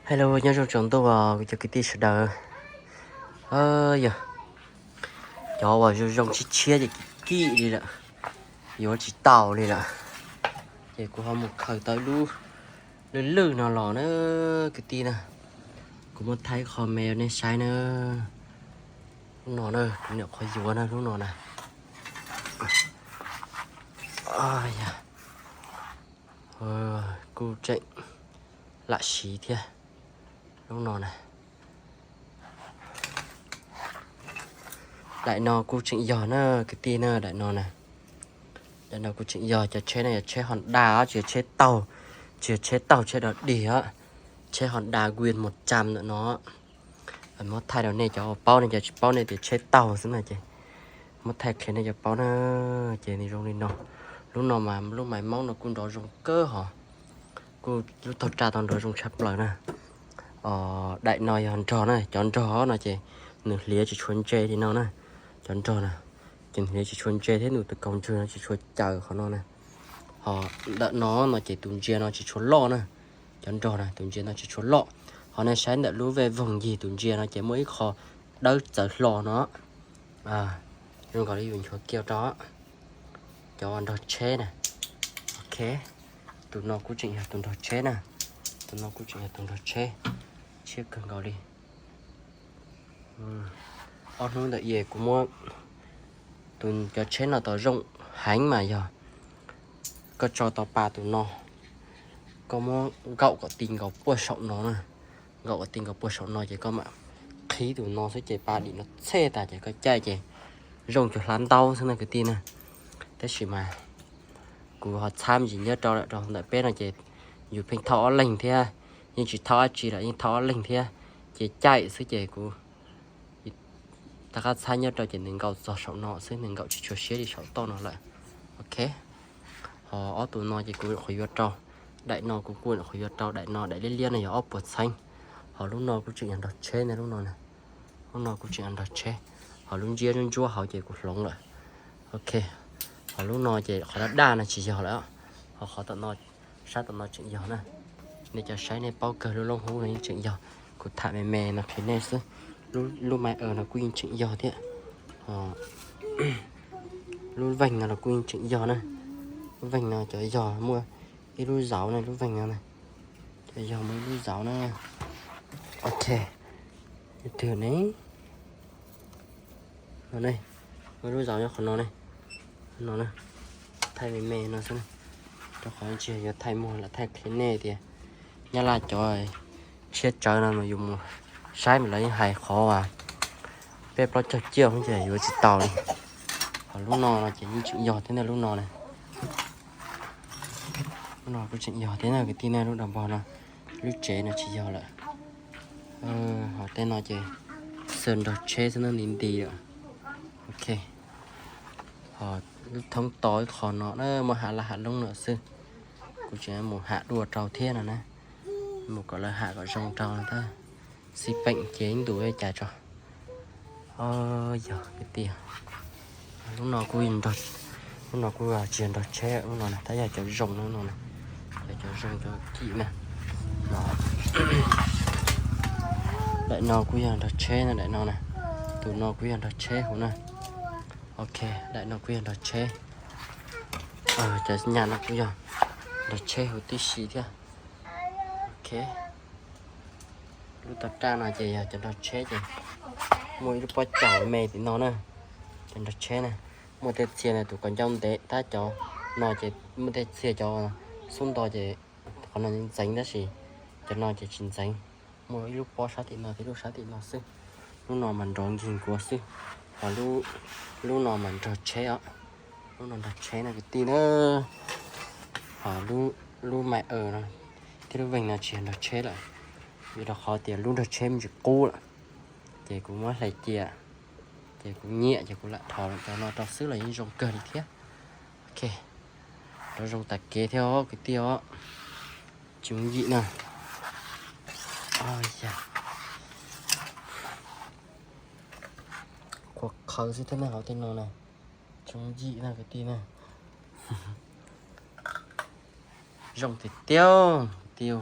Hello, nyob zoo tsaus ntuj os kuv cov kwv tij sawv daws. Yog cov uas zoo zoo tshiab tshiab ces kim kim li lawm, yuav tsis tau li lawm. Ces kuv ho mus khaws tau lub lwj lwj no los na kwv tij na. Kuv muab thaij qho me nej saib na. Lub no na, kuv niam qhuav yuav na lub no na. Kuj tseem lam siv thiab lub no na. Daim no kuj tseem yog na kwv tij na, daim no na. Daim no kuj tseem yog, cov tsheb no yog tsheb Honda, tsis yog tsheb taug, tsis yog tsheb taug tsheb dog dig os, tsheb Honda Win một trăm ntawm no. Muab thaij rau nej cov uas paub, nej cov tsis paub nej tias tsheb taug xwb na ces muab thaij qhia nej cov paub na. Ces nws zoo li no. Lub no mas lub mais mauj no kuj nrov zoo kawg hos, kuj lub taug raj tau nrov zoo tshaj plaws na. Daim no yog nrog na, cov nrog no ces nws hliav tsis tshua ntse li no na. Cov nrog na ces nws hliav tsis tshua ntse thiab nws tus kaus ntswg no tsis tshua caws qhov no na. Ho ntawm no no ces tus ntsia no tsis tshua loj na. Cov nrog na tus ntsia no tsis tshua loj. Ho nej saib ntawm lub vej voog yig tus ntsia no ces muaj ib qho dawb txawv hlo no. Zoo nkaus li yus nchuav kiag rau cov nrog tsheb na. Ok, tus no kuj tseem yog tus nrog tsheb na. Tus no kuj tseem yog tus nrog tsheb, tshiab kawg nkaus li. Ob hnub ntawm es kuv muab tus cov tsheb no tau zoo heev mas yog koj tso tau pa tus no, koj muab nkaum kom ti nkaus puag saum no na. Nkaum kom ti nkaus puag saum no ces koj mam qhib tus no xwb ces pa dim no txhej tas ces koj caij ces zoo cuag hlab ntaub xwb na kwv tij na. Tab sis mas kuv ho txhab me ntsis nyob rau lawm, rau ntawm peb no ces yus pheej thauj ob leeg thiab, yeej tsis thauj dab tsi lawm yeej thauj ob leeg thiab, ces caij xwb ces kuv rov qab txhab nyob rau ces nws nkaum txog saum no xwb, nws nkaum tsis tshua siab li saum toj no lawm. Ok, ho ob tus no ces kuv nyuam qhuav yuav rau, daim no kuv kuj nyuam qhuav yuav rau, daim no daim liab liab no yog ob puas txheeb. Ho lub no kuj tseem yog nrog tsheb na, lub no na, lub no kuj tseem yog nrog tsheb. Ho lub ntsiab ntsuab ntsuab hauv ces kuv hloov lawm. Ok, ho lub no ces qhov daj daj no tsis yog lawm, ho qhov tom no, sab tom no tseem yog na. Nej cov saib nej paub kawg, lub loob hub no yeej tseem yog. Kuv tham me me no qhia nej xwb. Lub mais aws no kuj yeej tseem yog thiab. Lub veeg no los kuj yeej tseem yog na. Lub veeg no cov yog muaj ib lub zauv na, lub veeg no na, cov yog muaj ib lub zauv na. Ok, twg ne? No ne, muaj ib lub zauv nyob qhov no ne. No na, thaij me me no xwb na, rau qhov tsis yog yuav thaij muag lawm, thaij qhia nej tias Nyab Laj cov tshiab tsawv no mas yus mus saib mas lawv yeej hais qhov uas peb plaub caug ciaj ces yuav tsis tau li. Ho lub no no ces yeej tseem yog thiab na, lub no na. Lub no kuj tseem yog thiab na kwv tij na, lub dab npog no, lub tsev no tsis yog lawm. Ho tej no ces xwb nrog tsheb xwb na, nti nti lawm. Ok, ho lub thoob to ib qho no na, muaj ham laj ham loob no xwb. Kuv tseem mus ham dua rau thiab no na, mus kom lawv ham kom zoo rau no tab, xib peem ces ib ntus cas tso. Yog kwv tij, lub no kuj, lub no kuj tsis yog nrog tsheb, lub no na tab yog cov zoo na, lub no na, yog cov zoo cov kim na. Daim no kuj yog nrog tsheb na, daim no na, tus no kuj yog nrog tsheb huv na. Ok, daim no kuj yog nrog tsheb. Cov nyaj no kuj yog nrog tsheb huv tib si thiab. Ok, lub tog raj no ces yog cov nrog tsheb ces muaj ib lub pob caus me tim no na. Cov nrog tsheb na, muaj tej txhia na tus kaus ncauj ntev tab, cov no ces muaj tej txhia cov xub nto ces qhov no ntxeev tab sis cov no ces tsis ntxeev. Muaj ib lub pob sab tim no thiab lub sab tim no xwb. Lub no mas nrov nkig nkuav xwb. Ho lub no mas nrog tsheb os. Lub no nrog tsheb no kwv tij na. Ho lub mais aws no thiab lub veeg no tsis yog nrog tsheb lawm, vim rau qhov tias lub nrog tsheb me ntsis qub lawm, ces kuv muab hlais cia, ces kuv nyiam ces kuv lam dhos cov no rau xwb los yeej zoo kawg li thiab. Ok, nrov zoo tas kev thiab os kwv tij os. Tsis yooj yim na. Qhuav qhawv xwb thiab na, hauv tej no na. Tsis yooj yim na kwv tij na. Zoo tiag tiag kwv tij.